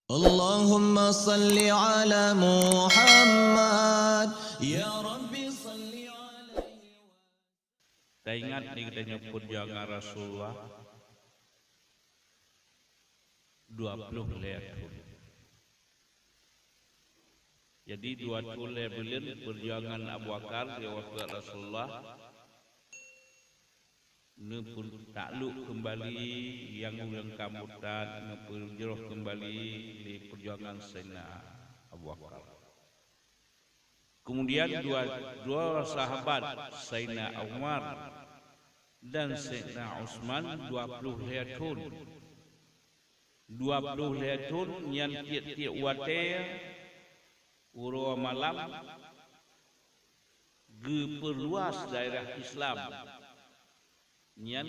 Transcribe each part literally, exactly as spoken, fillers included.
Allahumma salli ala Muhammad. Ya Rabbi salli alaihi. Taingat di geutanyoe peujuangan Rasulullah dua ploh lhèe thon. Jadi, dua ploh lhèe buleuen peujuangan Abu Bakar di waktu Rasulullah, neupeutaklok keumbali nyang ureuëng ka murtad, neupeujroh keumbali lé peujuangan Saidina Abu Bakar. Keumudian dua, dua sahabat, Saidina Umar dan Saidina Utsman, dua ploh lhèe thon. Dua ploh lhèe thon nyan tiep-tiep watèe uroe malam geupeuluas daerah Islam. Nyan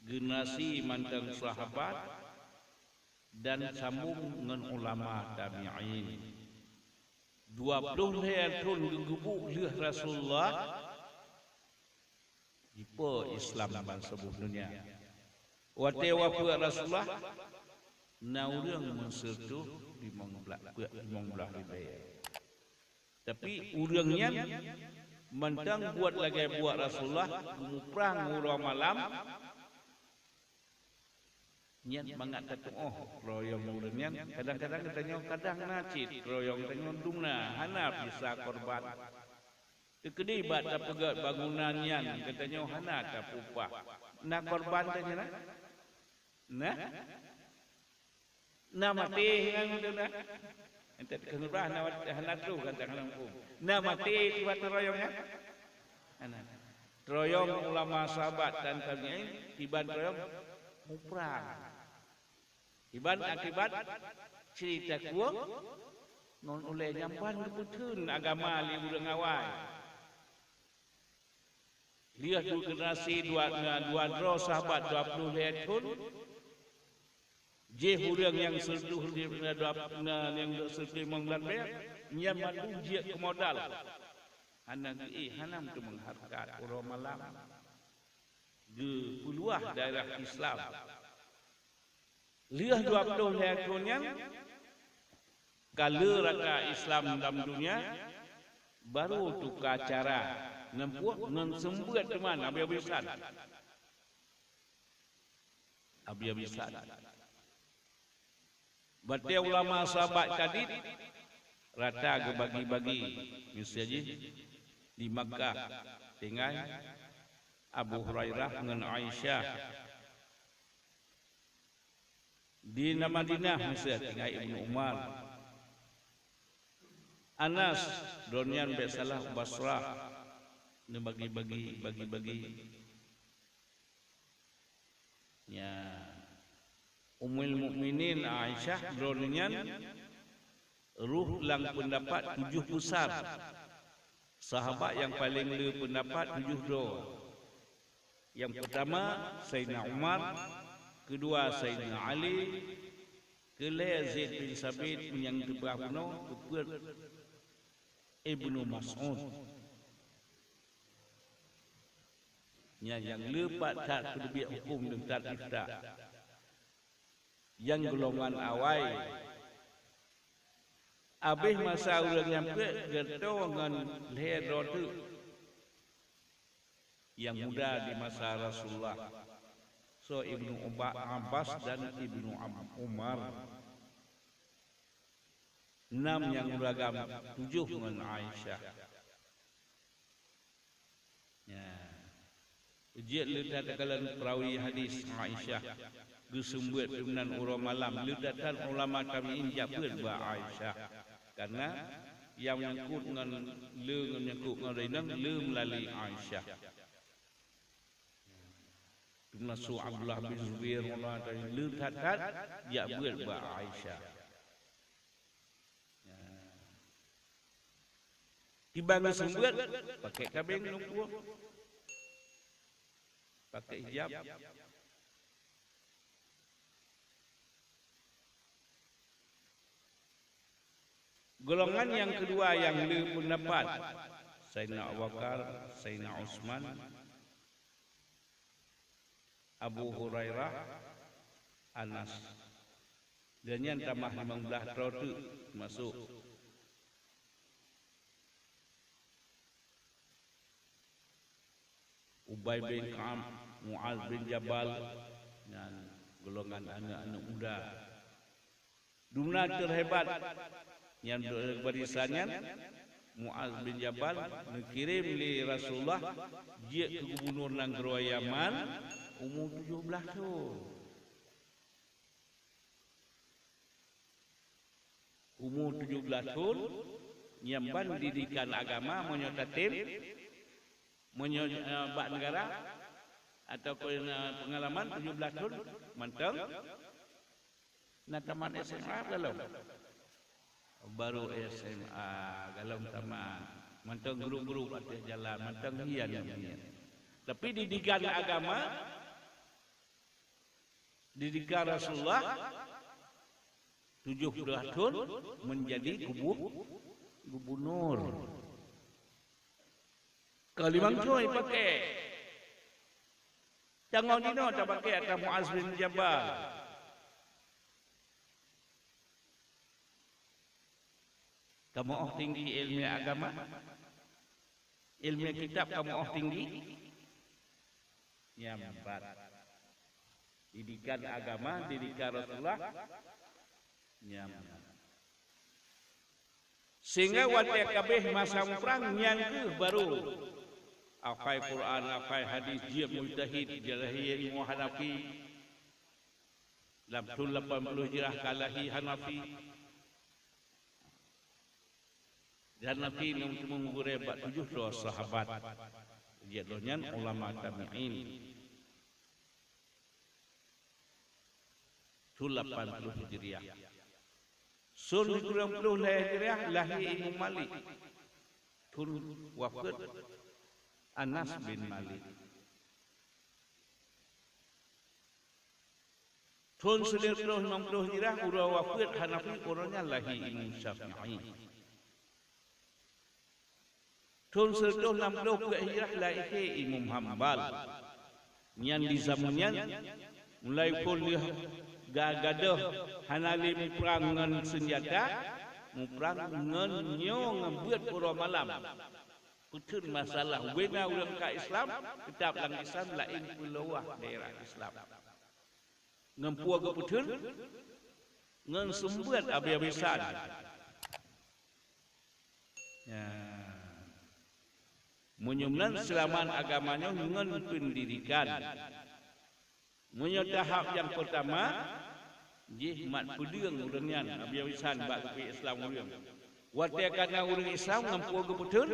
generasi mantong sahabat dan sambong ngon ulama tabi'in. Dua ploh lhèe thon geugeubuk lheueh Rasulullah, jipo Islam ban saboh dônya. Watèe wafeuet Rasulullah, na ureuëng meuseutoh limong blah, peuet limong blah ribèe. Tapi ureuëng nyan mantong buet lagèe buet Rasulullah, geumuprang uroe malam, nyan mangat tatuoh keroyong ureuëng nyan. Kadang-kadang geutanyoe kadang na cit keroyong tanyoe dum na, hana bisa korban. Teukeudi bak tapeugöt bangunan nyan geutanyoe hana tapeupah. Na korban tanyoe na? Na? Na maté ngon ureuëng na? Entat keunurah na wat-, hana troh gata hana muphom. Na maté tiba keroyong nyan? Hana. Keroyong ulama sahabat dan tabi'in, tiban keroyong muprang. Iban akibat ceurita kueh ngon ulèe nyan ban geupeutheun agama lé ureuëng awai. Lheueh dua generasi, dua, dua droe sahabat dua ploh lhèe thon, jih ureuëng nyang seutuh di dua, nyang seutuh limong blah ribèe, nyan mandum jeuet keu modal. Hana geuéh, hana meuteumèe hareukat uroe malam. Geupeuluah daerah Islam. Lheueh dua ploh lhèe thon nyan, ka le rata Islam lam dônya, barô tuka cara, ngon peue, ngon seumbeuet teuma, abi-abisan. Abi-abisan. Watèe ulama sahabat ka dit, rata geubagi-bagi, miseue jih di Makkah, tinggai Abu Hurairah ngon Aisyah. Di Madinah miseue tinggai Ibnu Umar. Anas, droeneuh nyan bèk salah u Basrah, neubagi-bagi, bagi-bagi. Ya. Ummul Mukminin Aisyah, droeneuh nyan rhot lam peundapat tujoh beusar. Sahabat nyang paleng le peundapat tujoh droe. Nyang peutama Saidina Umar, keudua Saidina Ali, keulhèe Zaid bin Sabit, nyang teupeugah bunoe keupeuet Ibnu Mas'ud. Nyan nyang le pat that peuteubiet hukôm deungon that ifta. Nyang golongan awai. Abéh masa ureuëng nyan peuet geutanyoe ngon lhèe droe teuk. Nyang muda di masa Rasulullah, soe Ibnu Uba-, Abbas dan Ibnu Ab-, Umar. Nam nyang ureuëng agam tujoh ngon Aisyah. Ya. Jeuet le that takalon perawi hadis Aisyah geuseumbeuet inan uroe malam, le that-that ulama tabi'in jak beuet bak Aisyah. Karena nyang menyangkut ngon le, ngon menyangkut ngon inong le meulalu Aisyah. Teumasok Abdullah bin Zubair, le that-that jak beuet bak Aisyah. Ya. Kiban geuseumbeuet, pakèk tabeng lumpur. Pakèk hijab. Golongan nyang keudua nyang le peundapat, Saidina Abu Bakar, Saidina Utsman, Abu Hurairah, Anas. Dan nyan tamah limong blaih droe teuk masôk. Ubay bin Ka'ab, Mu'az bin Jabal, nyan golongan aneuëk-aneuëk muda. Dumna teuhebat nyan barisan nyan, Mu'az bin Jabal neukirém lé Rasulullah jeuet keu gubunur nanggroe Yaman umu tujoh blaih thon. Umu tujoh blaih thon, nyang ban didikan agama meunyoe tatem, meunyoe, eh, bak neugara, ataupun, eh, peungalaman tujoh blaih thon mantong na tamat S M A galom. Baru S M A galom tamat. Mantong grup-grup ateueh jalan, mantong hian-hian. Tapi didikan agama, didikan Rasulullah, tujoh blaih thon menjadi gubu-, gubunur. Ka limong thon ipakai. Tangoh jinoe tapakai atra Mu'az bin Jabal. Tameu'oh tinggi ilmu agama, ilmu kitab tameu'oh tinggi. Nyambat. Didikan agama, didikan Rasulullah. Nyambat. Sehingga watée kabeh masa muprang nyan kheueh baru hafai Quran, hafai hadis, jeuet mujtahid, jalahi ilmu Hanafi. Lam thon lapan ploh Hijrah ka lahé Hanafi. Dan Hanafi ngon teumeuguréh bak tujoh droe sahabat. Jeuet lom nyan ulama tabi'in. Thon lapan ploh Hijriah. Thon sikureueng ploh lhée Hijriah lahé Imam Malik. Thon wafeuet Anas bin Malik. Thon sikureueng ploh limong ploh Hijriah uroe wafeuet Hanafi, uroe nyan lahé Imam Syafi'i. Thon sireutôh nam ploh peuet Hijrah lahé Imam Hambal. Nyan di zaman nyan, mulai phon lheueh ga-, gadôh hana lé muprang ngon seunjata, muprang ngon nyoe ngon beuet uroe malam. Peuteun masalah, wena ureuëng ka Islam, teutap lam Islam laén peuluwah daerah Islam. Ngon peue geupeuteun? Ngon seumeubeuet abée-abée san. Ya. Meunyoe meunan seulamat agama nyoe ngon peundidikan. Meunyoe tahap nyang peurtama, jih mat peudeueng ureuëng nyan, abée-abée san bak geupeu Islam ureuëng. Watée ka na ureuëng Islam ngon peue geupeuteun?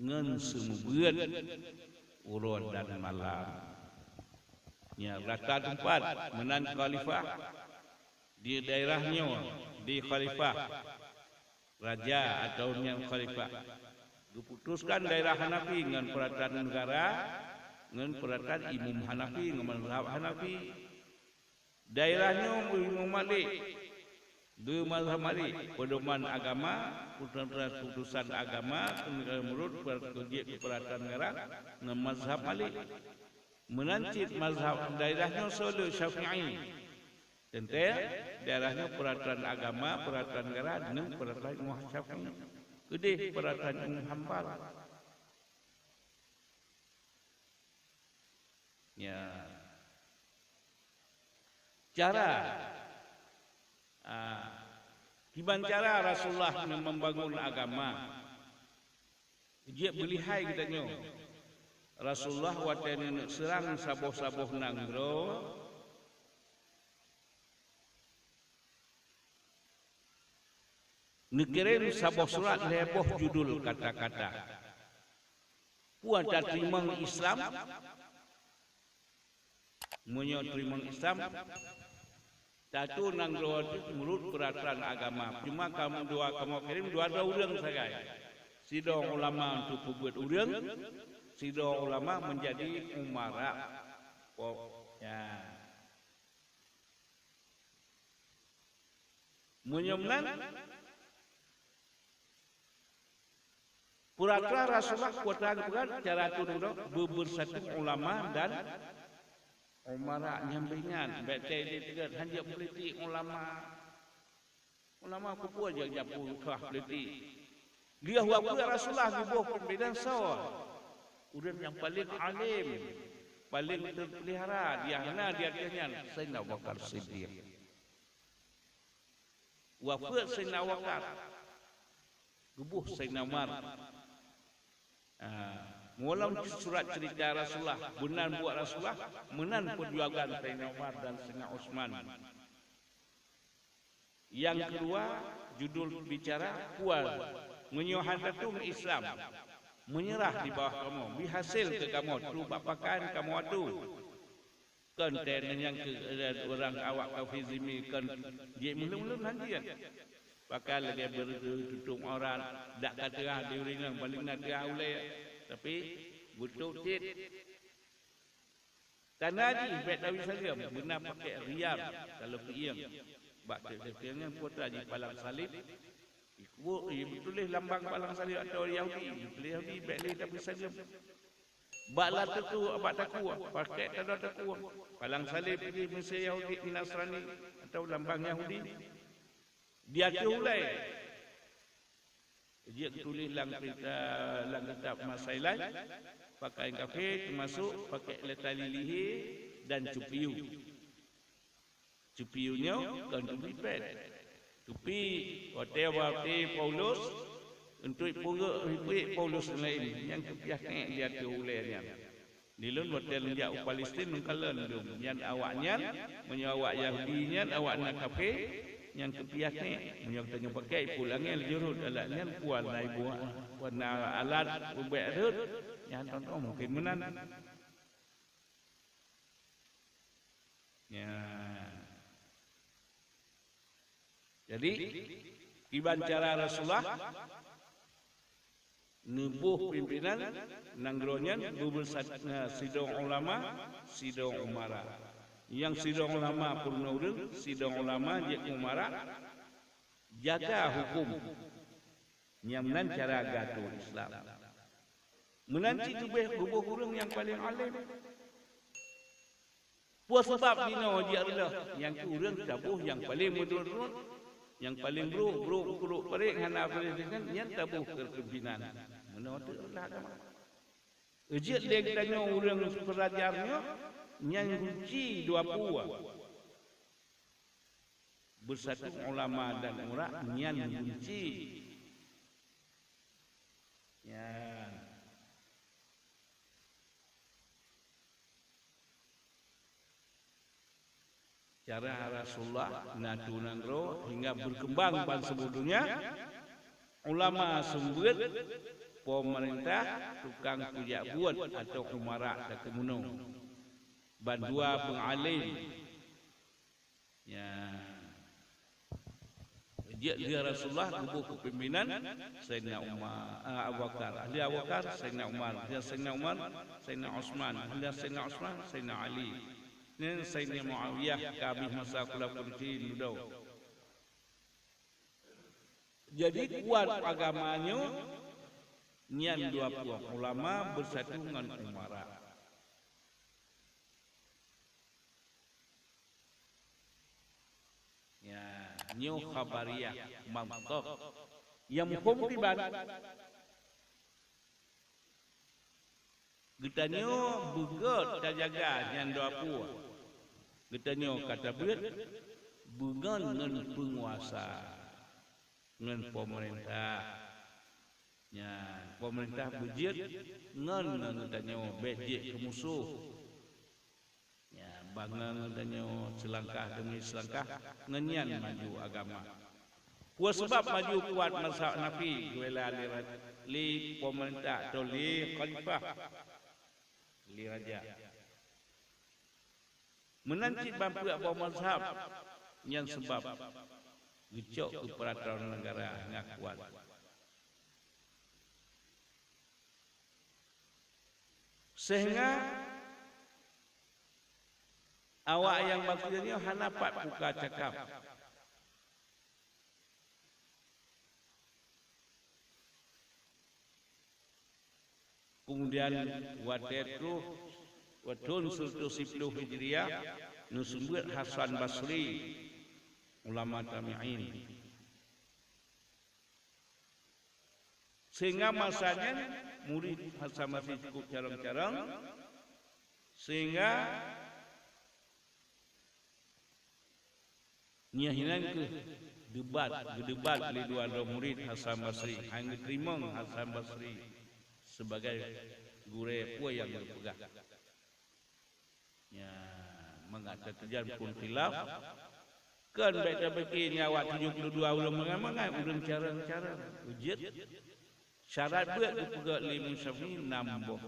Ngon seumeubeuet uroe dan malam. Nyan rata teumpat meunan khalifah di daerah nyoe, di khalifah raja atawa nyan khalifah. Geuputuskan daerah Hanafi ngon peuratan neugara, ngon peuratan Imam Hanafi, ngon mazhab Hanafi. Daerah nyoe Imam Malik, dua mazhab Malik, pedoman agama, putusan-putusan agama, meunurot per-, keujiek keupeuratan neugara, ngon mazhab Malik. Meunan cit mazhab daerah nyoe soe le Syafi'i. Teuntée daerah nyoe peuratan agama, peuratan neugara, ngon peuratan mazhab Syafi'i. Keudeh peuratan Imam Hambal. Ya. Cara, ah, kiban cara Rasulullah membangun agama. Jeuet beulihai geutanyoe. Rasulullah watée neuneuk seurang saboh-saboh nanggroe, neukirém saboh surat lhée boh judul kata-kata. Peue tateurimong Islam? Meunyoe teurimong Islam, tatu nanggroe teuk meunurot peuratoran agama. Cuma kamoe dua, kamoe kirém dua droe ureuëng sagai. Sidroe ulama untuk peubuet ureuëng, sidroe ulama meunjadi umara. Po-, ya. Meunyoe meunan, peuratoran Rasulullah kuasa geupeugah cara tu nanggroe beubersatu ulama dan Umara nyang beuingat, bèk teudeungoe hanjeuet politik ulama. Ulama peue-peue nyang japeu kah politik. Lheueh wafeuet Rasulullah geuboh pimpinan soe? Ureueng nyang paleng alim, paleng teupeulihara, di hana di ateueh nyan Saidina Abu Bakar Siddiq. Wafeuet Saidina Abu Bakar, geuboh Saidina Umar. Ah, meulam surat cerita Rasulullah, meunan buet Rasulullah, meunan peujuangan Saidina Umar dan Saidina Utsman. Nyang keudua, judul bicara, kual. Meunyoe hana tueng Islam, meunyeurah di bawah kamoe, bri hasé keu kamoe, tueng bak pakaian kamoe atoe. Kon teuh nyang keu, eh, ureueng awak kafé zimmi kon jeuet meulôn-lôn hanjeuet. Pakaian lagèe beureuguih tutôp aurat, dak ka teuah di ureueng inong, paleng na teuah ulèe, tapi beutôi cit. Tanda jih bèk tawi saleuem, beuna pakèk riam, ka lheueh peuieng. Bak tiep-tiep nyan peue teuma jipalang saleb, ikuek, ituléh lambang palang saleb atau Yahudi, ituléh Yahudi, bèk lé tawi saleuem. Bak lam teukue, bak takue, pakèk tanda takue, palang saleb jih miseue Yahudi, Nasrani, atau lambang Yahudi. Di ateueh ulèe jeuet geutuléh lam, lam kitab Masailaj, pakaian kafé, teumasuk pakèk lé tali lihé dan cupiu. Cupiu nyoe kon cupi pèt. Cupi watèe, watèe Paulus, untuk peungeuek, peungeuek Paulus laén nyang cupiah tèk di ateueh ulèe nyan. Di lôn watèe lôn jak u Palestin, lôn kalon dum. Nyan awaknyan, meunyoe awak Yahudi nyan, awaknyan kafé, nyan cupiah tèk. Meunyoe geutanyoe pakèk, ipue langèt laju rhot alat nyan, peue na ibu, peue na alat ubak rhot, nyan tonton mungken meunan. Ya. Jadi, kiban cara Rasulullah neuboh pimpinan nanggroe nyan beubeusat-, sidroe ulama, sidroe umara. Nyang sidroe ulama peurunoe ureueng, sidroe ulama jeuet keu umara, jaga huköm. Nyang meunan cara geuatô Islam. Meunan cit leubeh geuboh ureueng nyang paleng além. Peue sabab jinoe jeuet reuloh? Nyang keu ureueng taboh nyang paleng meudurot-durot, nyang paleng brok, brok, brok, parék hana parék deungon, nyan taboh keu pimpinan. Meunoe teuk reuloh agama. Jeuet lé geutanyoe ureueng peulajar nyoe, nyan gunci dua peue. Beusatu ulama dan umara, nyan gunci. Nyan. Cara Rasulullah na tueng nanggroe hingga berkembang ban seluruh dunia, ulama seumeubeuet, pemerintah tukang kujak buet atau umara takeumunong. Bandua beungalém. Ya. Jeuet lheueh Rasulullah geuboh keu pimpinan Saidina Umar, ah, Abu Bakar. Lheueh Abu Bakar, Saidina Umar. Lheueh Saidina Umar, Saidina Utsman. Lheueh Saidina Utsman, Saidina Ali. Nyan Saidina Muawiyah ka abéh masa khulafaur Rasyidin dudoe. Jadi, kuat agama nyoe nyan dua peue, ulama beusatu ngon umara. Ya, nyoe khabariyah, mantiq. Nyang muphom kiban? Geutanyoe beugöt tajaga nyan dua peue. Geutanyoe ka tabeuet beungon ngon peunguasa, ngon pemerintah. Nyan, pemerintah beujeuet ngon, ngon geutanyoe, bèk jeuet keu musoh. Ya, bangai geutanyoe seulangkah demi seulangkah, ngon nyan maju agama. Peue sabab maju kuat mazhab Hanafi, geubela lé ra-, lé pemerintah atau lé khalifah, lé raja. Meunan cit ban peuet boh mazhab, nyan sabab geucok keu peuratoran neugara nyang kuat. Sehingga awak nyang bakhil nyoe hana pat buka cakap. Kemudian watèe troh Watèe thôn sireutoh siploh Hijriah, neuseumeubeuet Hasan Basri, ulama tabi'in. Sehingga masa nyan murit Hasan Basri cukup carông-carông, sehingga nyan hinan keuh debat, geudebat lé dua droe murit Hasan Basri, han geuteurimong Hasan Basri sebagai gurèe peue nyang geupeugah. Nyan, mangat teujan phôn khilaf, kon bèk tapike nyan awak tujoh puluh dua ureueng mangat-mangat, ureueng carông-carông. Jeuet syarat beuet geupeugah lé Imam Syafi'i nam boh.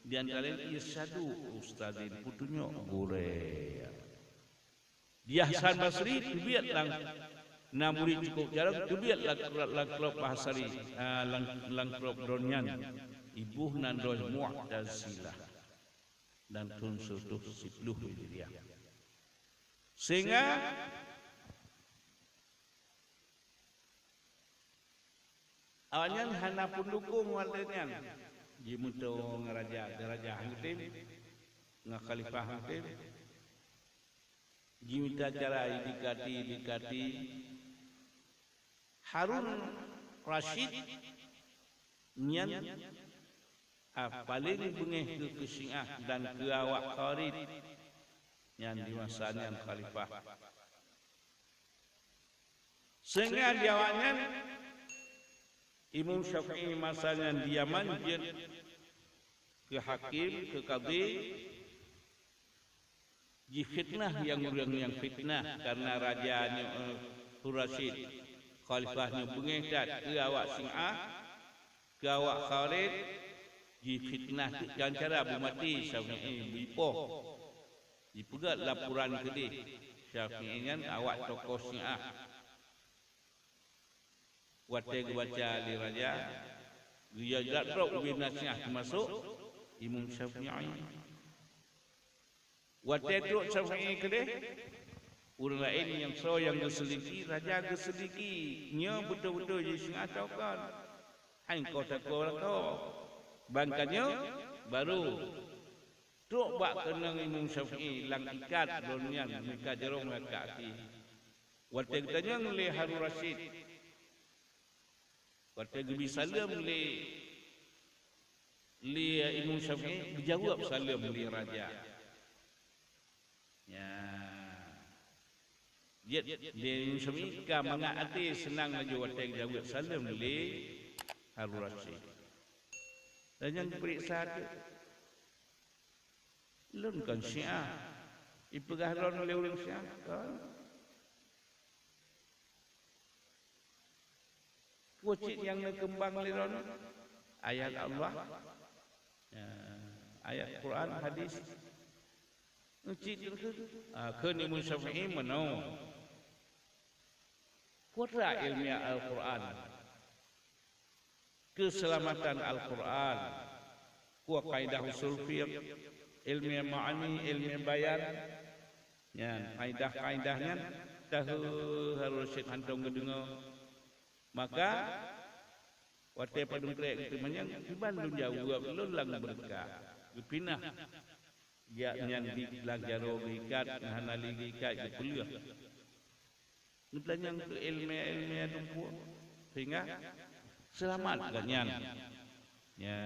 Di antara nyan, irsyadu ustadzin, peutunyok gurèe. Di Hasan Basri teubiet lam, na murit cukup carông, teubiet lam, lam krop Basri, ah, lam, lam krop droe nyan. Iboh nan droe Mu'tazilah. Dan thôn sireutoh siploh Hijriah. Sehingga awaknyan hana peundukong watèe nyan. Jimeutoe ngon raja, di raja han geutém, ngon khalifah han geutém. Jimita cara idikati-idikati. Harun Rasyid nyan, ah, paleng beungéh keu, keu Syiah dan keu awak Khawarij nyan di masa nyan khalifah. Sehingga di awaknyan, Imam Syafi'i masa nyan di Yaman jeuet keu hakim, keu kadhi, jifitnah nyang ureueng nyang fitnah, karena raja nyoe, eh, Harun Rasyid, khalifah nyoe beungéh that keu awak Syiah, keu awak Khawarij, jifitnah teuk, nyan cara beumaté Syafi'i, beuipoh. Jipeugét laporan keudeh Syafi'i nyan awak tokoh Syiah. Watèe geubaca lé raja, geuyue jak drob ubé nasihat teumasok Imam Syafi'i. Watèe trok Syafi'i keudeh, ureueng laén nyang soe nyang geuselidiki, raja geuselidiki nyoe beutôi-beutôi jih singoh atawa kon. Hai ko tako lako. Ban ka nyoe baru trok bak keuneuk Imam Syafi'i lam ikat lôn nyan, meuikat jaroe meuikat gaki. Watèe geutanyong lé Harun Rasyid, watèe geubri saleuem lé, lé Imam Syafi'i, geujaweueb saleuem lé raja. Ya. Jeuet lé Imam Syafi'i ka mangat até seunang laju watèe geujaweueb saleuem lé Harun Rasyid. Dan nyang geupeuriksa teuk, "Lôn kon Syiah." Ipeugah lôn lé ureueng Syiah, kon. Peue cit nyang neukeumbang lé droeneuh? Ayat Allah, ya, ayat Quran, hadis. Cit kheun, ah, kheun Imam Syafi'i meunoe. Peue ilmiah Al-Quran? Keuseulamatan Al-Quran, peue kaidah usul fiqh, ilmu ma'ani, ilmu bayan, nyan, kaidah-kaidah nyan, tahu harôh cit hantom geudeungoe. Maka, watèe padum krek geuteumanyong, kiban lôn jaweueb, lôn lam beureukat, geupinah. Jak nyan di lam jaroe geuikat, hana lé geuikat, geupeuleueh. Geutanyong keu iéleumé-iéleumé dumpeue, sehingga seulamat gobnyan. Ya,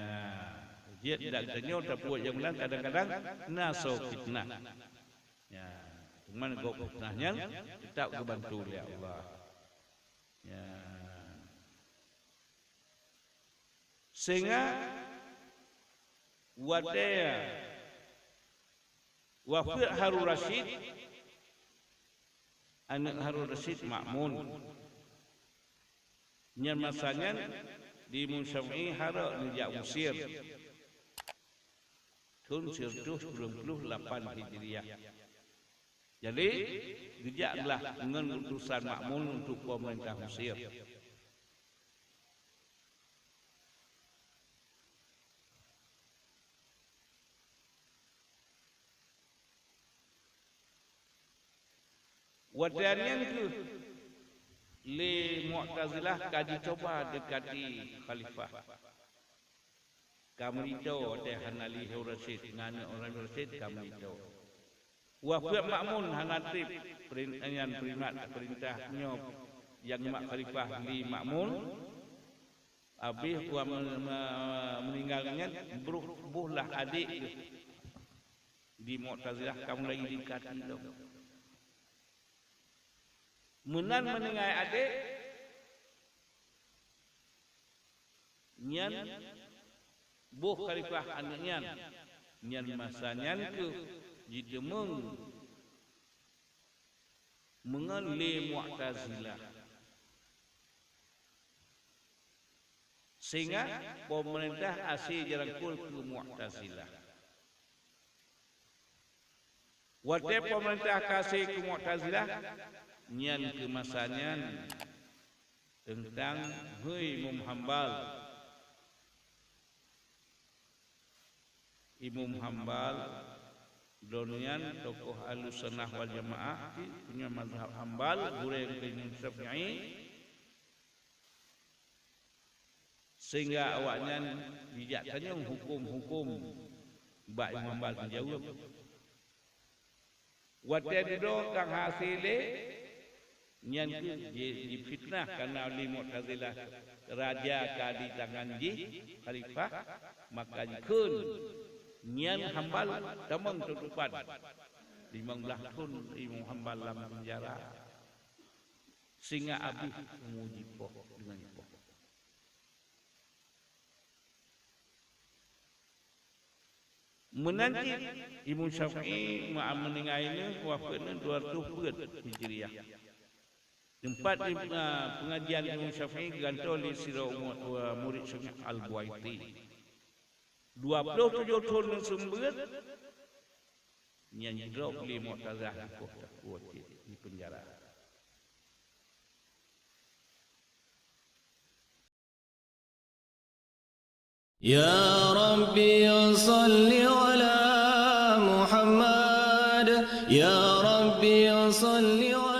jeuet dak tanyoe tapubuet nyang meunan kadang-kadang na soe fitnah. Ya, cuman gob fitnah nyan teutap geubantu lé Allah. Ya. Sehingga watèe wafeuet Harun Rasyid, aneuk Harun Rasyid Ma'mun. Nyan masa nyan di Imam Syafi'i harôh neujak Mesir. Thôn sireutôh sikureueng ploh lapan Hijriah. Jadi, geujak glah ngon utosan Ma'mun untuk peumeurintah Mesir. Watèe nyan kheueh lé Mu'tazilah ka jicuba deukati khalifah. ka meurito watée hana lé Harun Rasyid, ngon aneuk Harun Rasyid ka meurito. Wafeuet Makmun hana treb perin-, nyan primat peurintah nyoe nyang mat khalifah lé Makmun, abéh wa me-, me-, meuninggai nyan, broh boh lah adék geuh di Mu'tazilah ka mulai jidekati lom. Meunan meuninggai adék, nyan boh khalifah aneuk nyan, nyan masa nyan keuh jiteumeung meungon lé Mu'tazilah. Sehingga peumeurintah hase jirangkul keu Mu'tazilah. Watée peumeurintah ka hase keu Mu'tazilah, nyan keu masa nyan teuntang hôi Imam Hambal. Imam Hambal, droeneuh nyan tokoh Ahlussunnah wal Jamaah, cit punya mazhab Hambal, gurée keu Imam Syafi'i. Sehingga awaknyan jijak tanyong huköm-huköm bak Imam Hambal, meujaweueb. Watée dudoe ka hase lé, nyan keuh ji-, jifiteunah kareuna lé Mu'tazilah raja ka di tangan jih, khalifah, maka jikheun nyan Hambal tamong tutopan. Limong blaih thon Imam Hambal lam penjara, sehingga abéh umu jipoh deungon jipoh. Meunan cit Imam Syafi'i ma-, meuninggai neuh, wafeuet neuh dua reutôh peuet Hijriah. Teumpat, a, peungajian Imam Syafi'i geugantoe lé sidroe mu-, murit Syafi'i Al-Buwaiti. Dua ploh tujoh thon neuh seumeubeuet, nyan jidrop lé Mu'tazilah, dipoh takue cit, dipeunjara. Ya Rabbi, salli ala Muhammad. Ya Rabbi, salli ala